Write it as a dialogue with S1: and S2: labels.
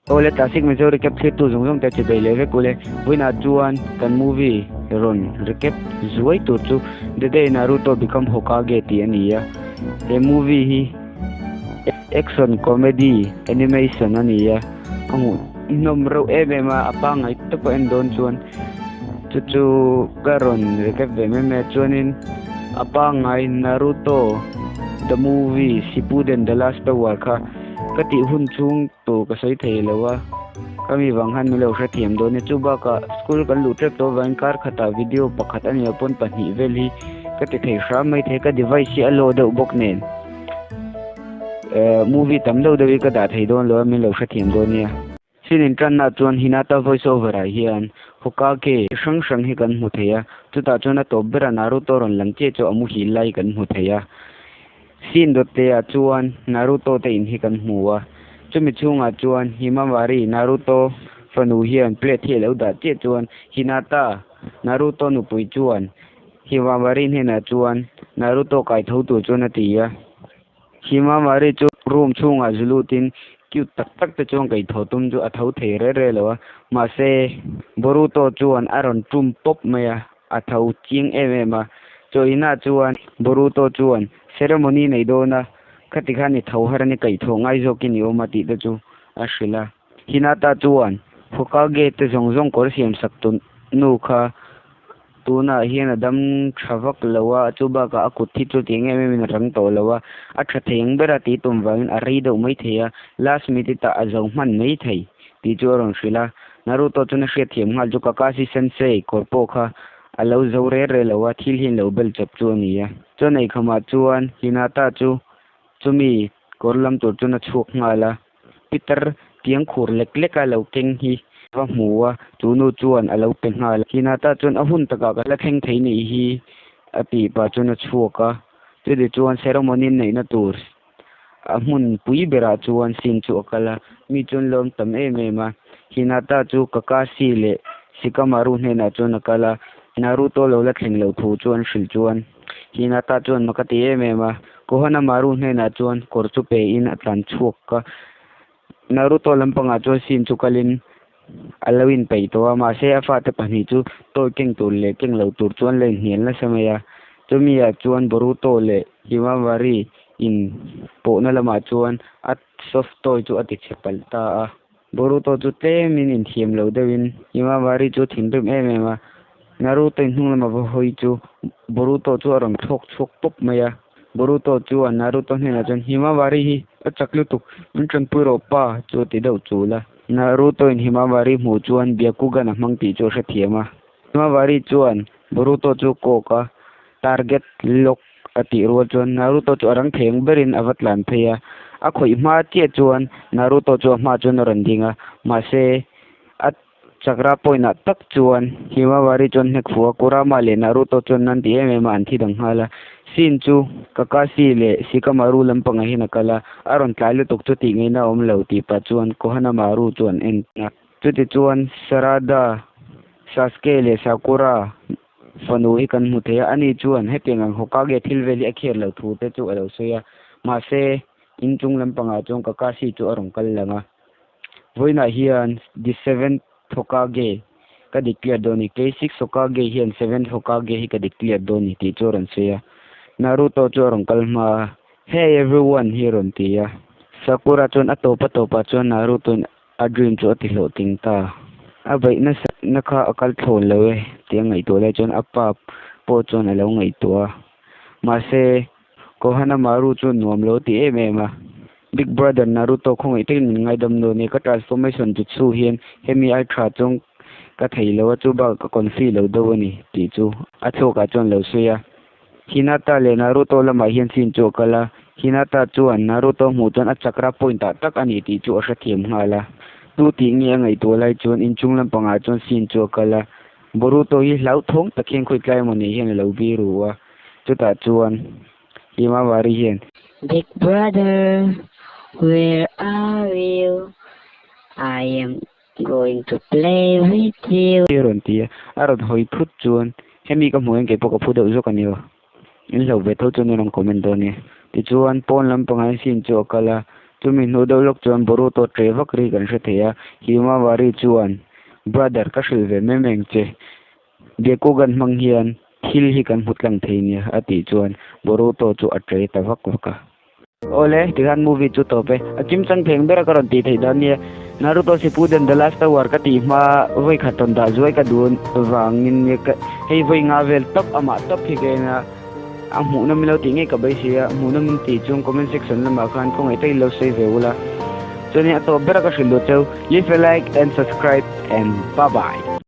S1: Awle Classic Mizo recap thlir tu zawng zawng te chi bei leh vek ule. Vawiinah chuan kan movie rawn recap zuai tur chu The Day Naruto Become Hokage tih a ni a. He movie hi action comedy animation a ni a, a hmuhnawm reuh em em a, a pangngai tawp a en dawn chuan chu chu ka rawn recap ve mai mai a. Chuanin a pangngai Naruto The Movie Shippuden The Last Power kha ka tih hun chhung tur ka sawi thei lo a, ka mi vang khan min lo hrethiam dawn nia. Chu bakah school kan luh tep tawh avangin kar khatah video pakhat a nia pawn pahnih vel hi ka ti thei hram mai thei. Ka device hi a low deuh bawk nen eh movie tam deuh deuh hi ka dah thei dawn lo a, min lo hrethiam dawn nia. Sin intanna chuan Hinata voice over ah hian Hokage hrang hrang hi kan hmu thei a, chutah chuan a tawp bera Naruto rawn lang chiah chu a muhil lai kan hmu thei a. Sin dawtteah chuan Naruto te in hi kan hmu a, chumi chhungah chuan Himawari, Naruto fanu hian plate hi a lo dah chiah chuan Hinata, Naruto nupui chuan Himawari hnenah chuan Naruto kai tho tur chuan a ti a. Himawari chu room chhungah zu lutin cute tak tak te chuan kai tho tum chu a tho thei re re lo a, mahse Boruto chuan a rawn tum pawp mai a. A tho chiang em em a, chawinah chuan Boruto chuan ceremony nei dawn a, khati khan i tho har a ni kaihthawh ngai zawkin i awm a tih te chu a hrilh a. Hinata chuan Hokage te zawng zawng kawr siam sak tu nu kha tunah hian a dam tha vak lo a, chu bakah a kut hi chu tiang em em in a rang tawh lo a, a tha thei ang ber a tih tum vangin a rei deuh mai thei a, last minute ah a zo hman mai thei tih chu a rawn hrilh a. Naruto chuan a hriatthiam nghal chu Kakashi Sensei kawr pawh kha a lo zo re re lo a, thil hi an lo bel chawp chu a ni a. Chuan eikhamah chuan Hinata chu chumi kawr lam tur chuan a chhuak nghal a, Peter tiang khur lek lek a lo keng hi va hmu a, chu nu chuan a lo pe nghal a. Hinata chuan a hun takah ka la thleng thei nih hi a tih pah chuan a chhuak a, chutichuan ceremony neihna tur A hmun pui berah chuan sin chu a kal a, mi chuan lawm tam em em a. Hinata chu Kakashi leh Shikamaru hnenah chuan a kal a, Naruto lo la thleng loh thu chu an hrilh chuan Hinata chuan mak a ti em em a. Kohanamaru hnenah chuan kawr chu pe in a tlan chhuak a, Naruto lampangah chuan sin chu kalin a lo inpeih tawh a, mahse a fate pahnih chu toy keng tur leh keng lo tur chuan la inhnial nasa mai a. Chumi ah chuan Boruto leh Himawari in pawhna lamah chuan a soft toy chu a ti chhe palh ta a. Boruto chu tlemin inthiam lo deuhin Himawari chu a thinrim em em a, Naruto in hnung lama va hawi chu Boruto chu a rawn thlawk chhuak pawp mai a. Boruto chuan Naruto hnenah chuan Himawari hi a chak lutuk, min tanpui rawh pa chu a ti deuh chul a. Naruto in Himawari hmuh chuan Byakugan a hmang tih chu a hrethiam a. Himawari chuan Boruto chu kawk a, target lock a tih rual chuan Naruto chu a rang thei ang berin a va tlan phei a. A khawih hma chiah chuan Naruto chu a hma chuan a rawn ding a, mahse a Chakra point ah tak chuan Himawari chuan hnek fuh a, Kurama leh Naruto chuan nan ti em em a, an thi dang nghal a. Shin chu Kakashi leh Shikamaru lampangah hian a kal a, a rawn tlai lutuk chu tih ngaihna a awm lo tih pah chuan Kohanamaru chu an en a. Chutichuan Sarada, Sasuke leh Sakura fanu hi kan hmu thei a, ani chuan hetiang ang Hokage thil vel hi a khiat loh thu te chu a lo sawi a, mahse inchung lampangah chuan Kakashi chu a rawn kal lang a. Vawiinah hian the seventh Hokage ka declare dawn ni, kei sixth Hokage hian seventh Hokage hi ka declare dawn ni tih chu a rawn sawi a. Naruto chu a rawn kal hma a, Hey everyone hi a rawn ti a. Sakura chuan a tawp a tawpah chuan Naruto in a dream chu a ti hlawhtling ta. A beih nasa na kha a kal thlawn lo e tih a ngaihtuah lai chuan a pa pawh chuan a lo ngaihtuah a. Mahse Kohanamaru chuan nuam lo ti em em a. Big Brother Naruto khawngaih takin min ngaidam dawn e, ka transformation jutsu hian hemi ai tha chuang ka thei lo a, chu bakah ka confi lo deuh a ni tih chu a thluakah chuan lo sawi a. Hinata leh Naruto lamah hian scene chu a kal a, Hinata chuan Naruto hmuh chuan a chakra point ah tak a ni tih chu a hrethiam nghal a. Tu tih nge a ngaihtuah lai chuan inchung lampangah chuan scene chu a kal a, Boruto hi hlauthawng tak hian khawitlai emaw nei hian a lo biru a, chutah chuan Himawari hian.
S2: Big brother, where are you? I am going to play with you.
S1: A rawn ti a, a rawn hawi phut chuan hemi ka hmuh hian keipawh ka phu deuh zawk a ni aw. In hlo ve tho chuan in rawn comment dawn nia. Tichuan pawn lampangah hian scene chu a kal a. Chumi hnu deuh lawk chuan Boruto ṭe vak ri kan hre thei a, Himawari chuan Brother ka hrilh ve mai mai ang che, Byakugan hmang hian thil hi kan hmu tlang thei nia a tih chuan Boruto chu a ṭe ta vak vak a. Awle, tikhan movie chu tawp e. A kimchang theng ber a ka rawn tih theih dan nia. Naruto Shippuden The Last Hour ka tih hma vawi khat rawn dah zuai ka duh vangin nia ka hei vawi nga vel tawp amah tawp hi ka en a, a hmuhnawm in lo tih ngei ka beisei a, hmuhnawm in tih chuan comment section lamah khan khawngaih takin lo sawi ve ula. Chuanin a tawp ber a ka hrilh duh cheu, leave a like and subscribe and bye bye.